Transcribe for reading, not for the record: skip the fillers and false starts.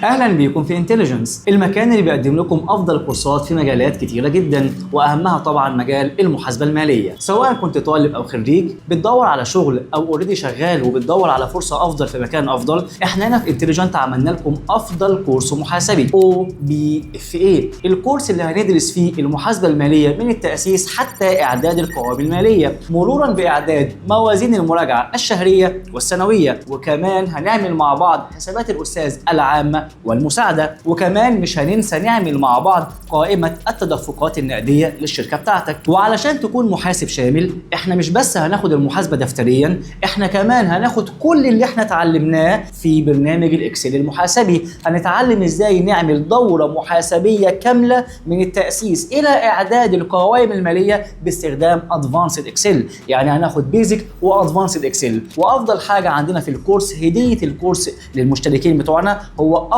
اهلا بيكم في Intelligence، المكان اللي بيقدم لكم افضل كورسات في مجالات كتيرة جدا، واهمها طبعا مجال المحاسبة الماليه. سواء كنت طالب او خريج بتدور على شغل او already شغال وبتدور على فرصة افضل في مكان افضل، احنا هنا في Intelligent عملنا لكم افضل كورس محاسبي OBFA، الكورس اللي هندرس فيه المحاسبة المالية من التاسيس حتى اعداد القوائم الماليه، مرورا باعداد موازين المراجعة الشهرية والسنويه، وكمان هنعمل مع بعض حسابات الاستاذ العامة والمساعده، وكمان مش هننسى نعمل مع بعض قائمة التدفقات النقدية للشركة بتاعتك. وعلشان تكون محاسب شامل، احنا مش بس هناخد المحاسبة دفتريا، احنا كمان هناخد كل اللي احنا اتعلمناه في برنامج ال Excel المحاسبي. هنتعلم ازاي نعمل دوره محاسبيه كاملة من التاسيس الى اعداد القوائم المالية باستخدام advanced Excel، يعني هناخد basic و advanced Excel. وافضل حاجة عندنا في الكورس، هديه الكورس للمشتركين بتوعنا، هو اقوى